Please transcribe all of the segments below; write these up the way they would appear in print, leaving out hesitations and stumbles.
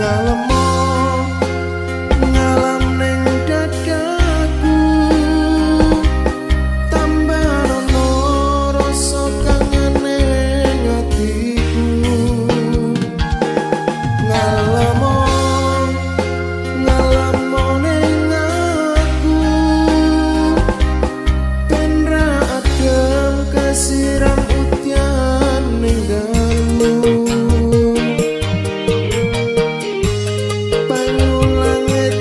Ngalemo ngalam ning dadaku, tambah ono rasa kangen ning atiku. Ngalemo ngalemo ning aku, ben ra adem kesiram udan ning dalu. Banyu langit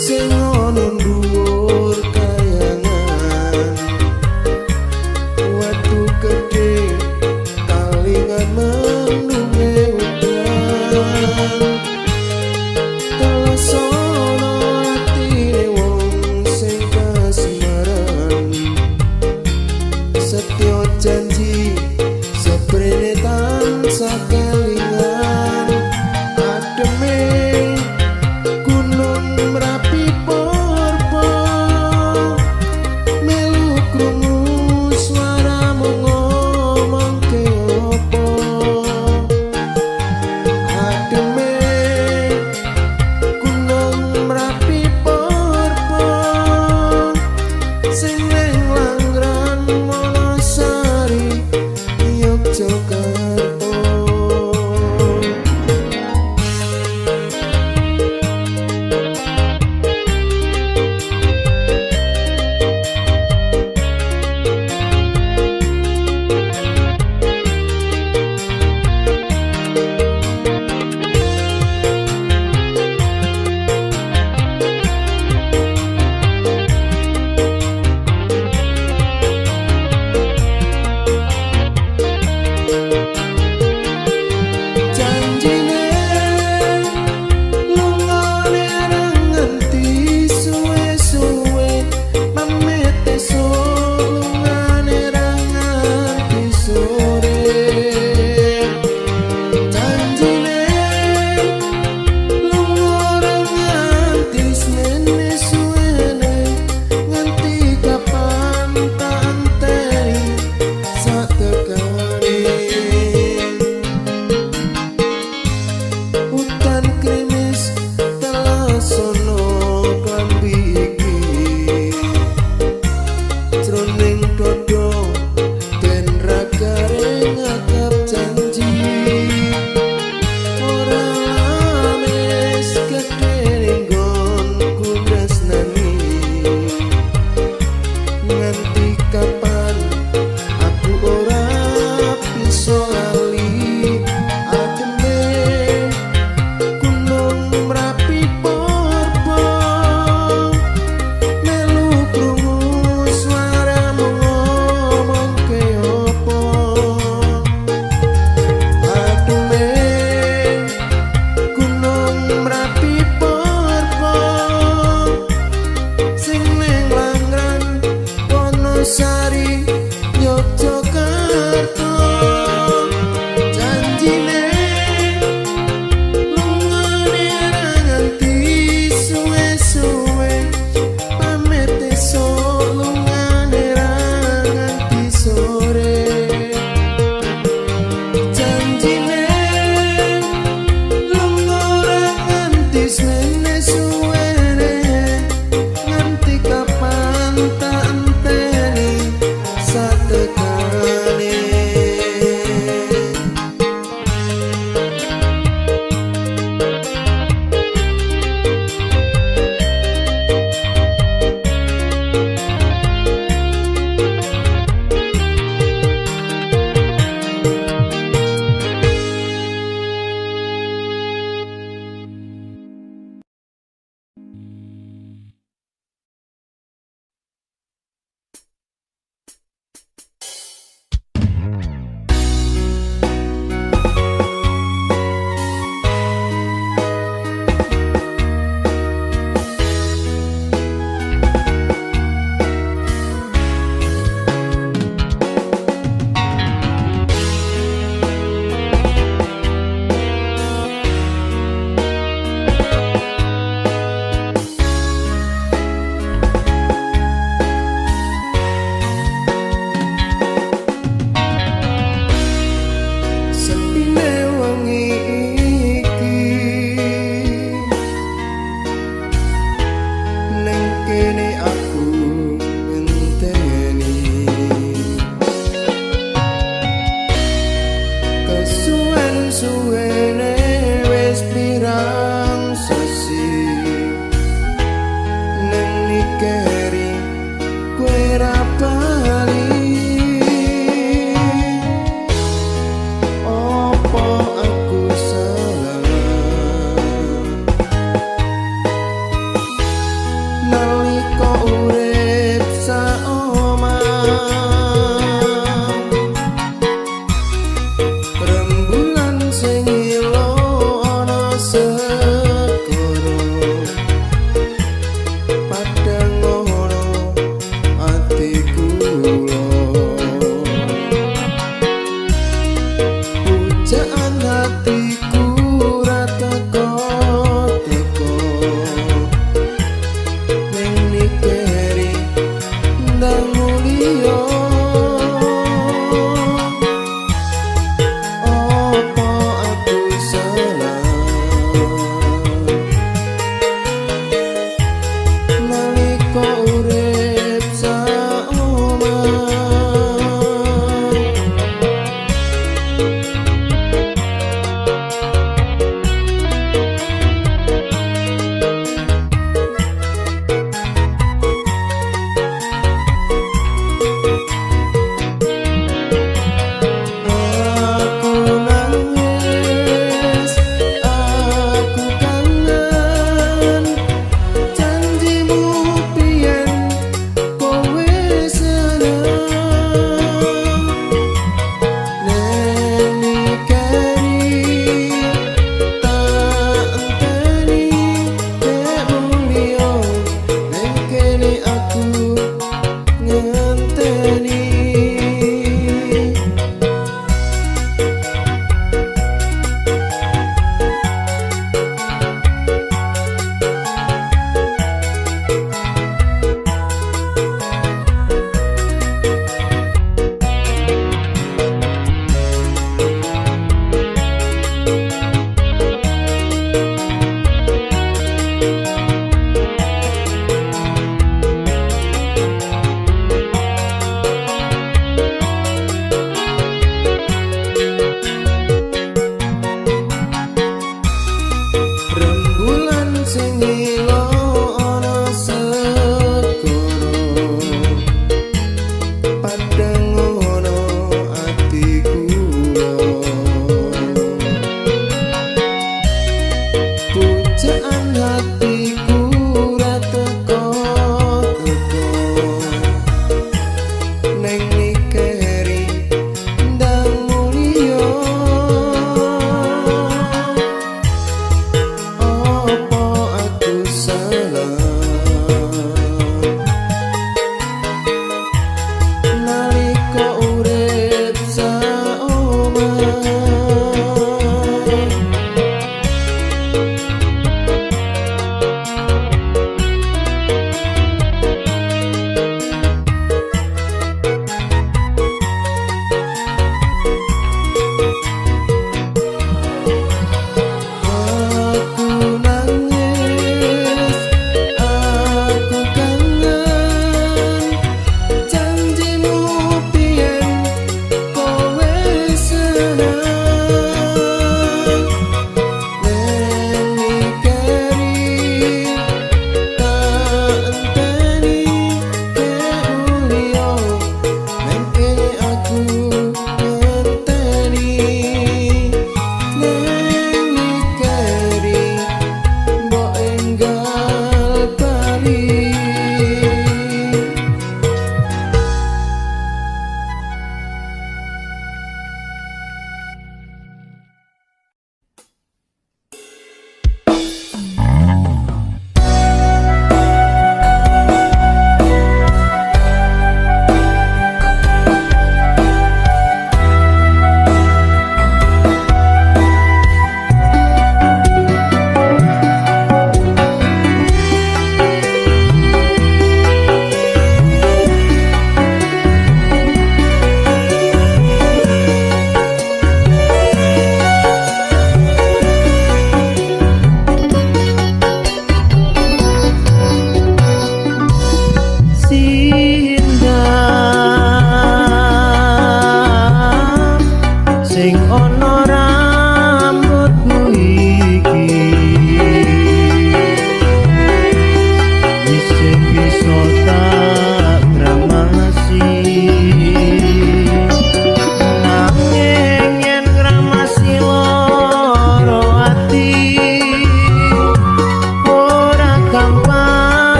sing ono dhuwur kayangan, watu gedhe kalingan mendunge udan. Telesono atine wong sing kasmaran, setya janji seprene tansah kelingan. Ademe Gunung Merapi Purba, melu krungu suaramu ngomongke opo. Ademe Gunung Merapi Purba, sing ning Langran Wonosari Yogyakarta. Janjine lungane ra nganti suwe-suwe, pamit esuk lungane ra nganti sore. Janjine lunga ra nganti semene suwene, nganti kapan tak enteni sak tekane. Udan krimis telasono klambi iki, jroning dodo ben ra garing akap janji. Ora lames gedhe nggonku tresnani, nganti kapan aku ora bisa lali. Ademe Gunung Merapi Purba, melu krungu suaramu ngomongke opo. Ademe Gunung Merapi Purba, sing ning Langran Wonosari Yogyakarta. Janjine lungane ra nganti suwe-suwe, pamit esuk lungane ra nganti sore. Janjine lunga ra nganti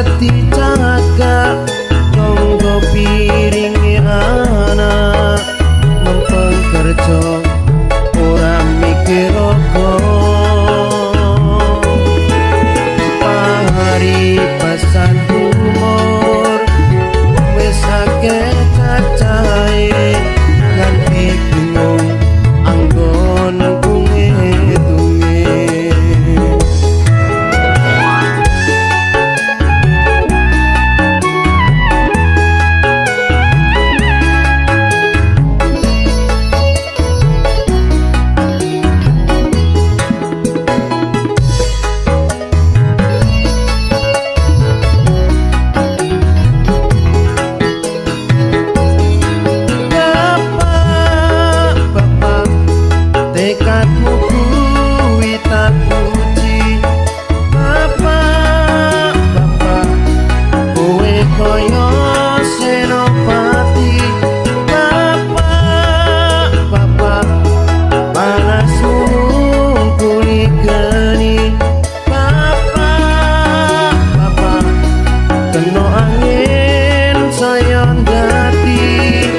dadi cagak nyangga piringe anak mempeng kerja ora mikir raga paribasan umur wis akeh cacahe nganti bingung anggon ngitunge. Tekadmu kuwi tak puji, Bapak, Bapak, kowe kaya senopati, Bapak, Bapak, panas ngungkuli geni, Bapak, Bapak, kena angin saya ndadi,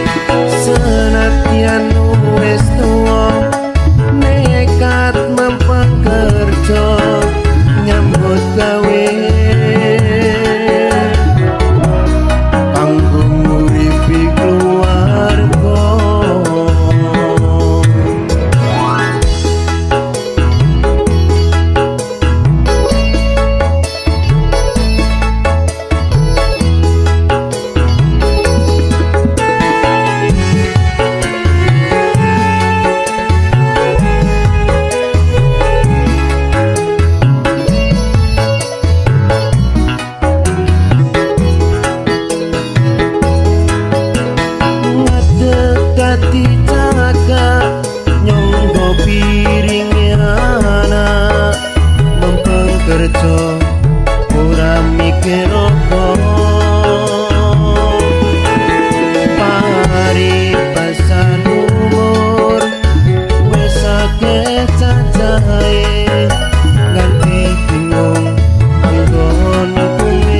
senadyan wis tuwa nekat mempeng kerja nyambut gawe kanggo nguripi keluarga. Dadi cagak nyangga piringe anak mempeng kerja ora mikir apa paribasan umur wis akeh cacahe nganti bingung anggon ngitunge.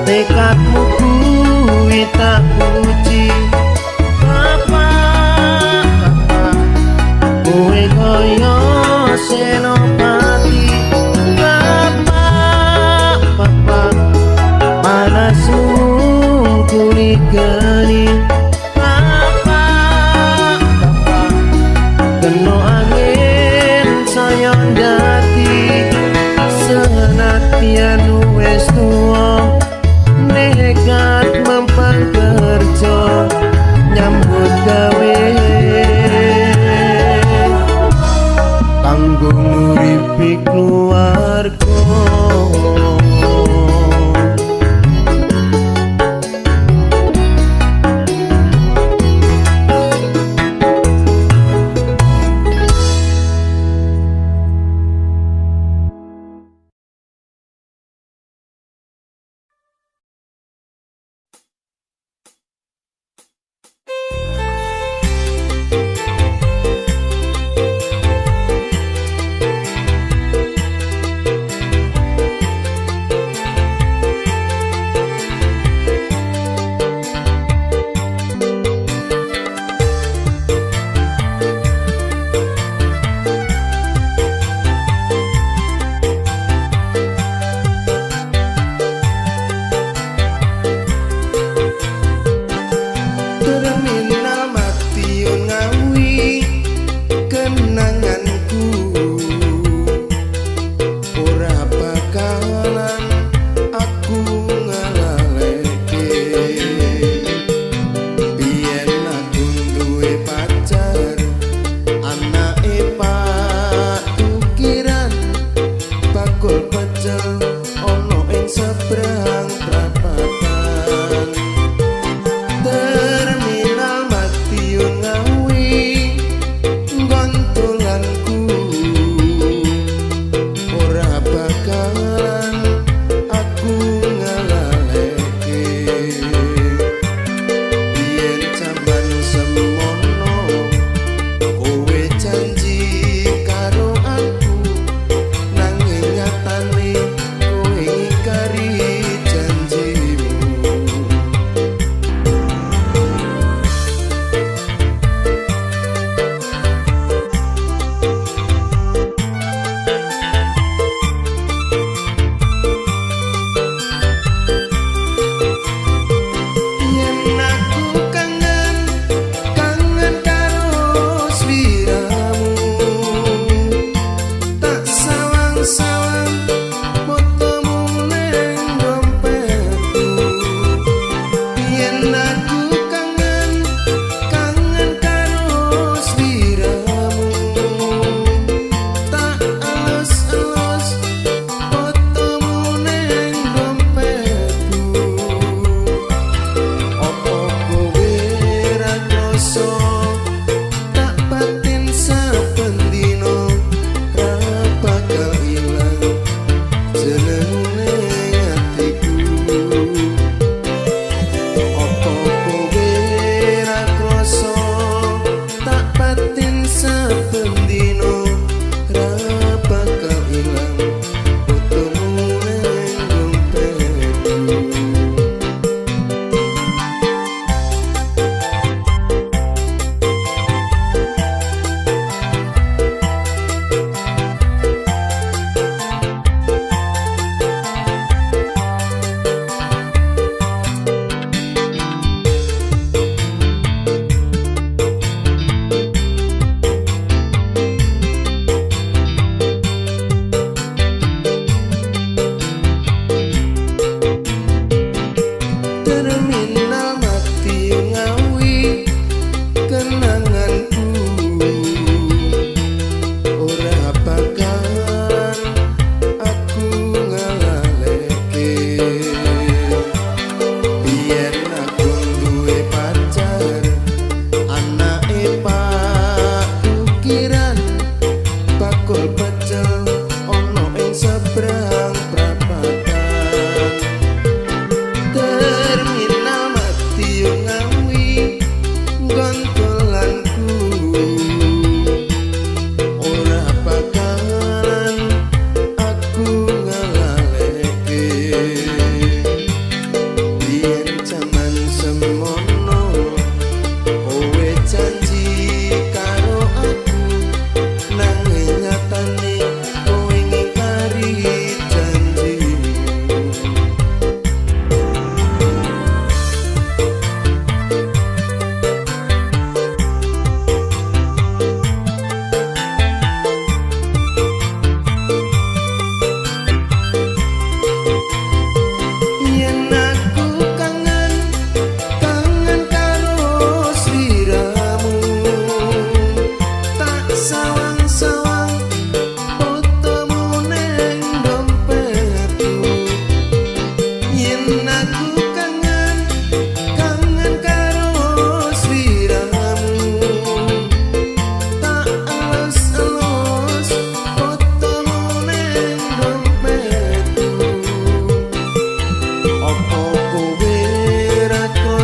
Tekadmu kuwi tak puji, Bapak, Bapak, kowe kaya senopati, Bapak, Bapak, panas ngungkuli geni, Bapak, Bapak, kena angin saya ndadi, senadyan wis tuwa nekat mempeng kerja nyambut gawe kanggo nguripi keluarga.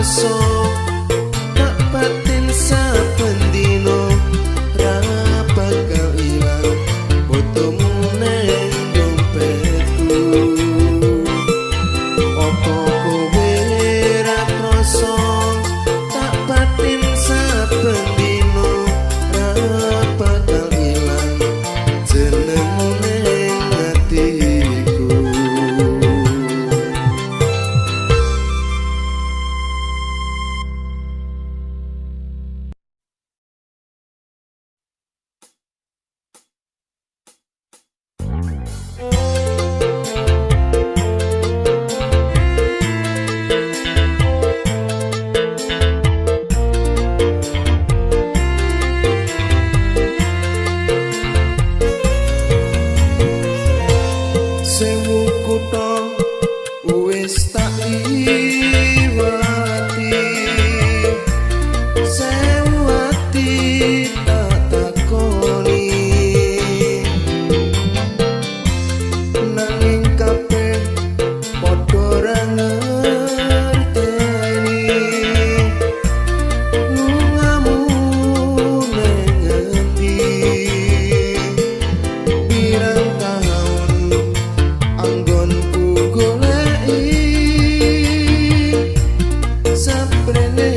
krasa tak batin saben dina ra bakal ilang fotomu nang dompetku. Apa kowe ra krasa tak batin saben dina ra bakal ilang jenengmu ning atiku. Sewu kutha wis tak liwati, sewu ati tak takoni, nanging kabeh padha ra ngerteni lungamu nang endi. Pirang taun anggonku goleki saprene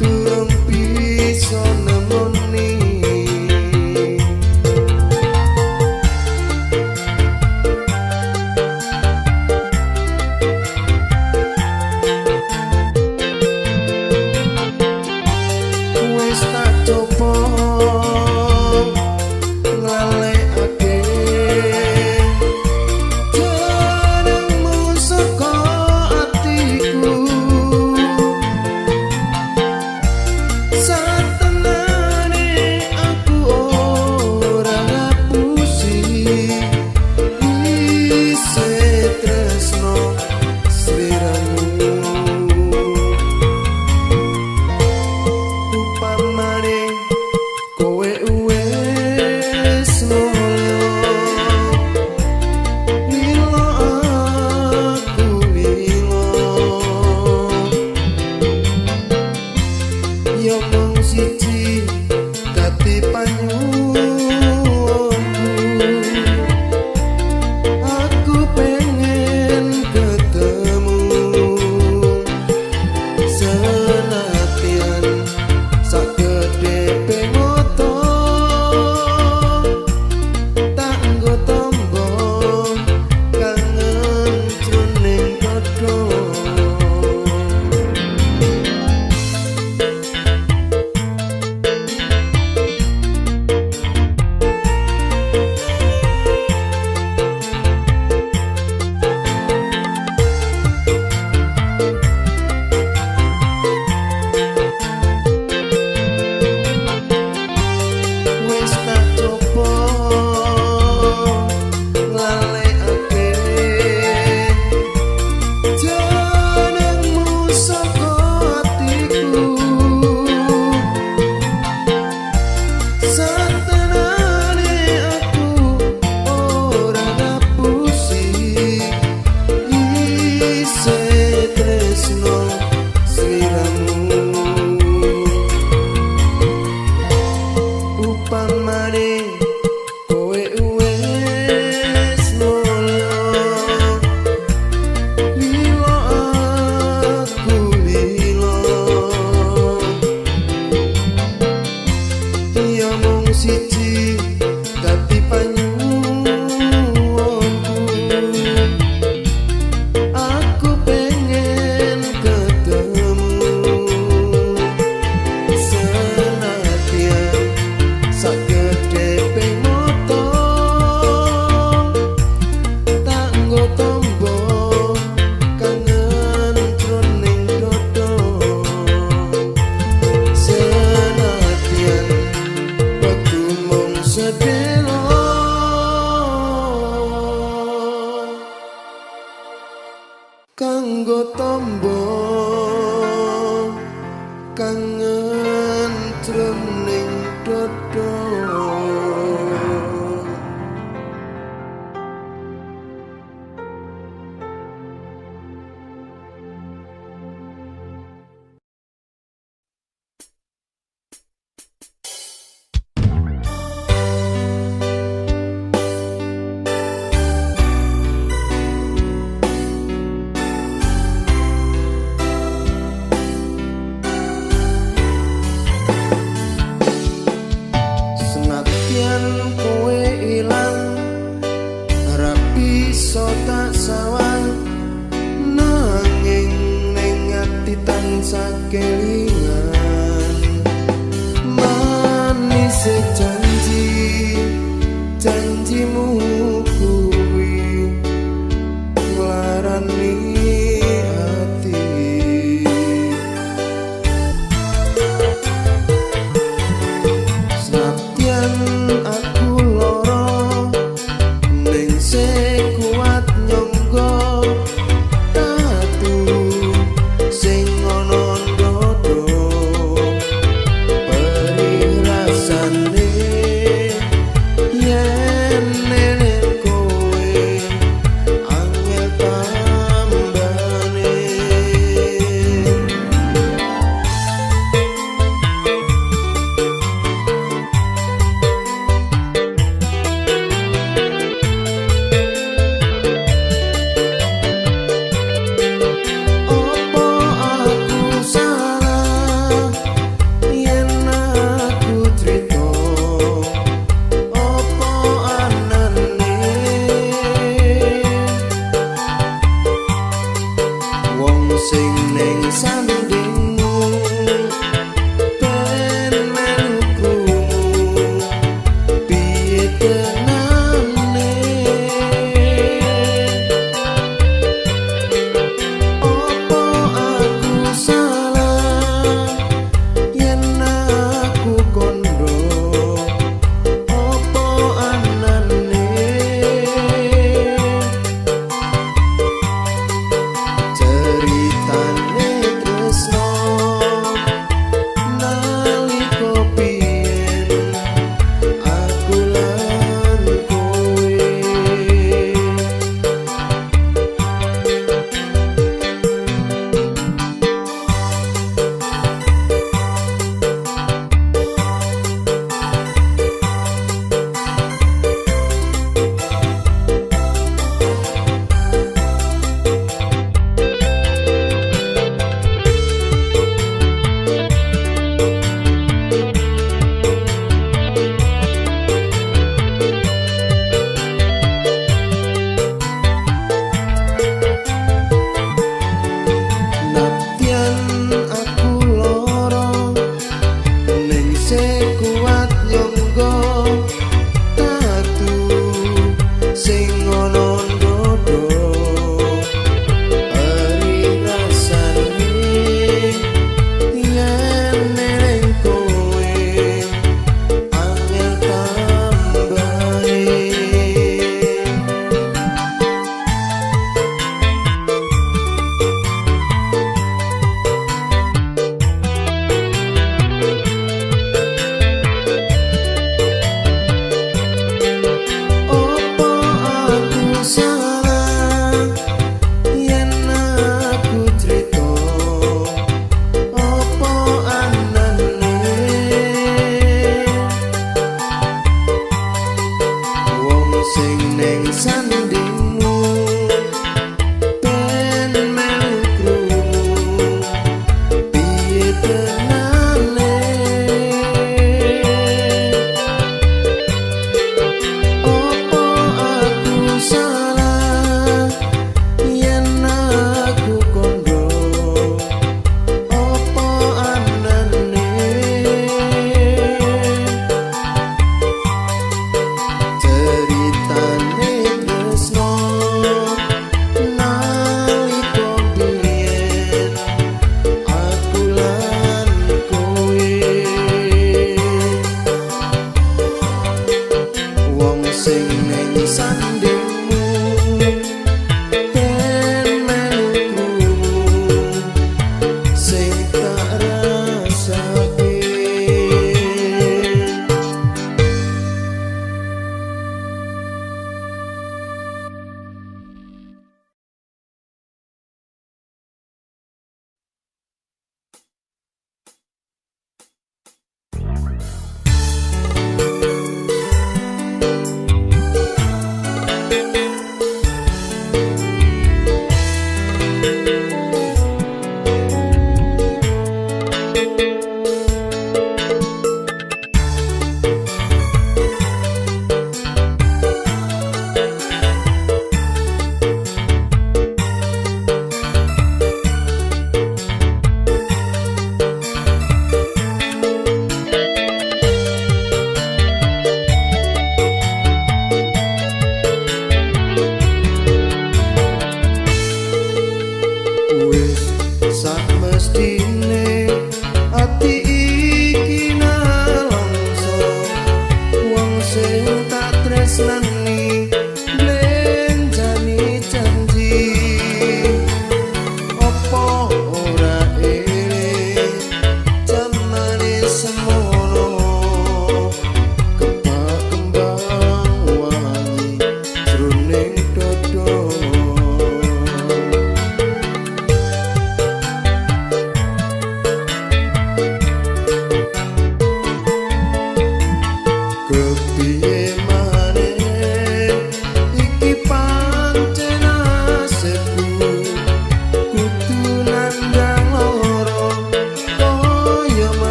durung bisa nemoni. Wis tak coba nglalekake jenengmu saka atiku, satenane aku ora ngapusi isih tresno sliramu. Upamane kowe wis mulya, lilo aku lilo, ya mung siji dadi panyuwunku, aku pengen ketemu senatian sagede moto tak nggo tombo kangen jroning dada. Wis tak coba nglalekake jenengmu saka atiku, satenane aku ora ngapusi isih tresno sliramu. Upamane kowe wis mulya, lilo aku lilo, ya mung siji dadi panyuwunku, aku pengen ketemu senatian sagede moto tak nggo tombo kangen jroning dada, senatian wektu mung sedelo kanggo tombo kangen jroning dada. nglarani ati. Senadyan aku lara ning sing kuat nyangga tatu sing ana ndodho perih rasane yen eling kowe angel tambane. Opo aku salah yen aku crita, opo anane wong sing ning sandingmu ben melu krungu piye tenane. Opo aku salah yen aku kondo, opo anane ceritane tresno.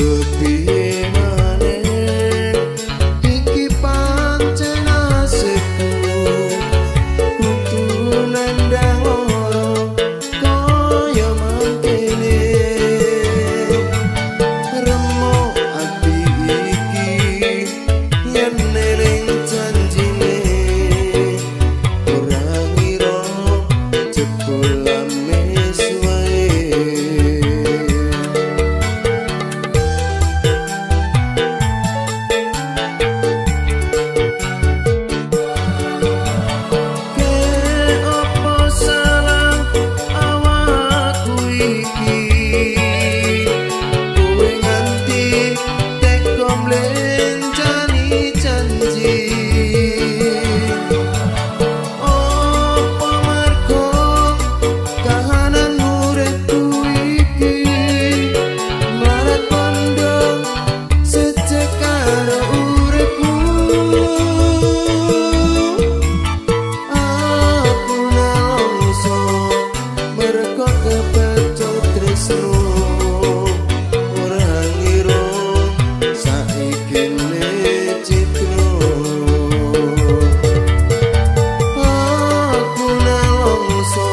Kepiye maneh iki pancen nasibku, kudu nandang lara kaya mangkene. Remuk ati iki yen eling janjine, ora ngira jebul amis wae. Ke opo salah awakku iki, kowe nganti teko mlencani janji. Opo mergo kahanan uripku iki mlarat pondok sejek karo uripmu. Aku nelongso mergo kepecut tresno, ora ngira saiki citra. Aku nelongso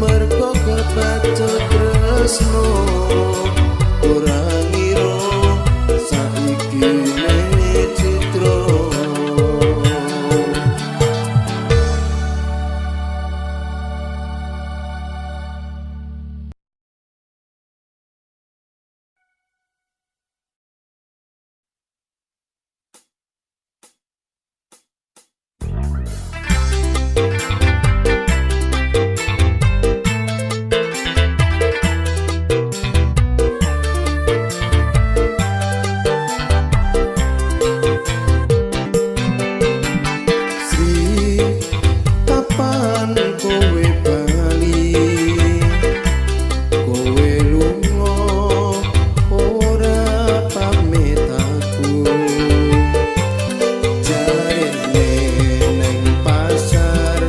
mergo kepecut tresno, ora ngira saiki citra. Sri, kapan kowe bali? Kowe lunga ora pamit aku. Jarene neng pasar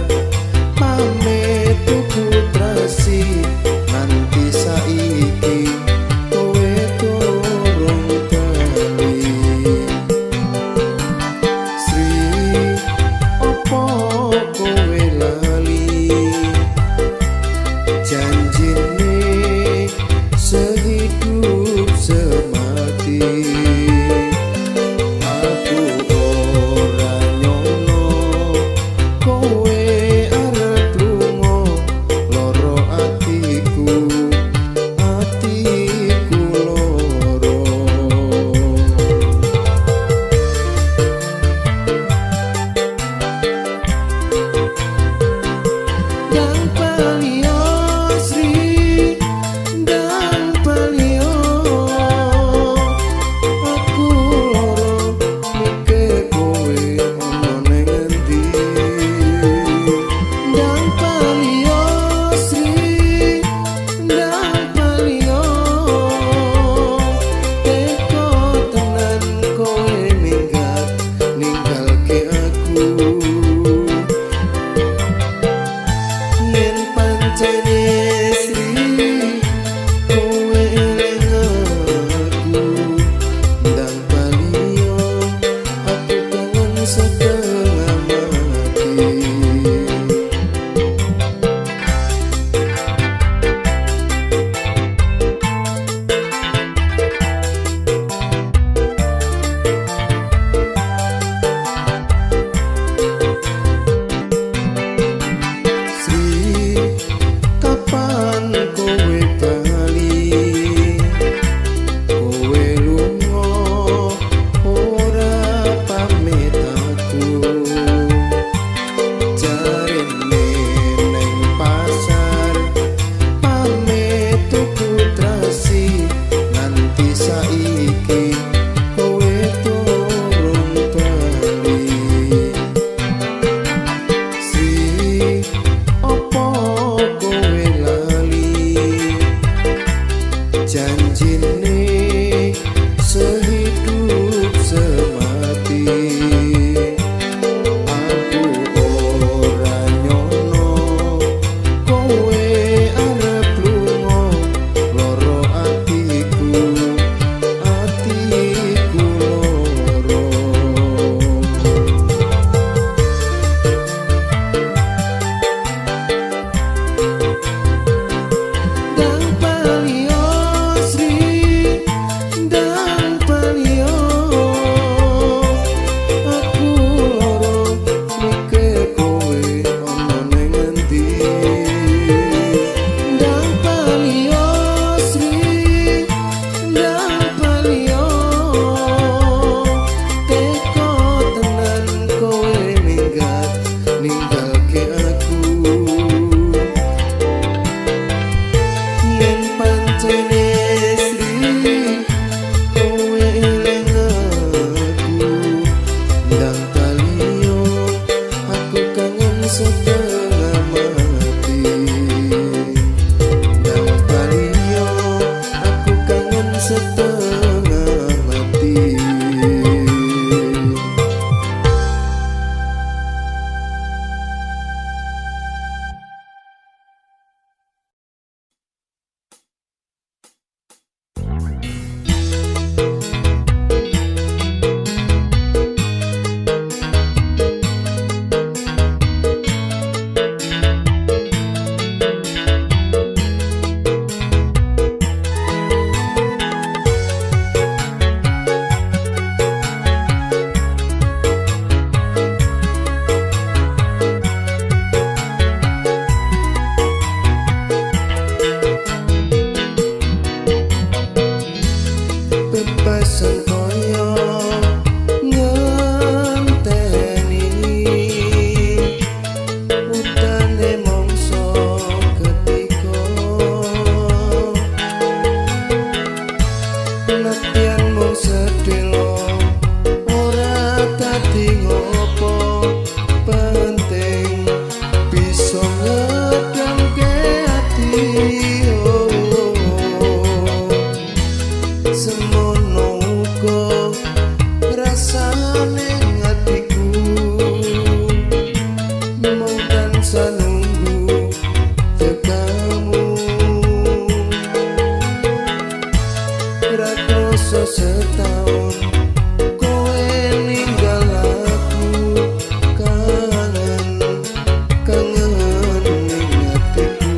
pamit tuku trasi, nganti saiki kowe durung bali. Sri, opo kowe lali janjine sehidup semati? Aku ora nyono kowe arep lunga, lara atiku, atiku lara. Dang palio Sri, dang palio, aku lara mikir kowe ana ning endi. Dang palio Sri, dang palio, teko tenan kowe minggat ninggalke aku. Yen pancene Sri kowe eling aku, ndang palio aku kangen setengah mati. Sri, kapan kowe bali? Kowe lunga ora pamit aku. Jarene neng pasar pamit tuku trasi, nganti saiki kowe durung bali. Sri, opo kowe lali janjine sehidup semati? Aku ora nyono kowe arep lunga, lara atiku, Ndang balio, teko tenan kowe minggat ninggalke aku. Yen pancene Sri kowe eling aku, ndang balio, aku kangen setengah mati. Ndang balio, aku kangen setengah mati. Bebasan koyo ngenteni utane mongso ketika latihan mung sedelo ora dadi ngopo, penting bisa ngedamke ati. Oh, oh, oh. Semono uga rasane atiku mung tansah nunggu tekamu. Ra kroso setahun kowe ninggal aku, kangen kangen ning atiku.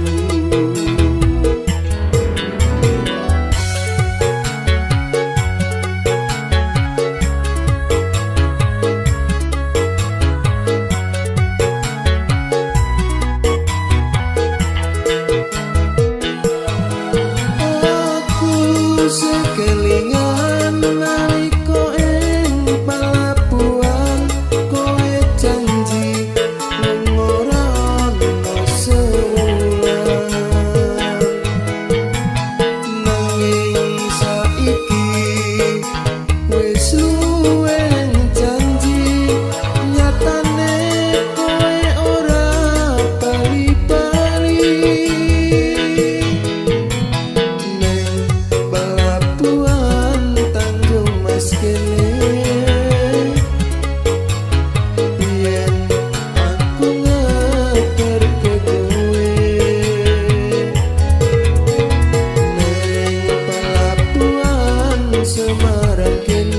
Aku sekelingan nalika ing pelabuhan, kowe janji lunga ora ana sewulan. Nanging saiki wis luwih janji, nyatane kowe ora bali-bali. Neng pelabuhan Tanjung Mas kene, biyen aku ngeterke kowe. Neng pelabuhan Semarang kene.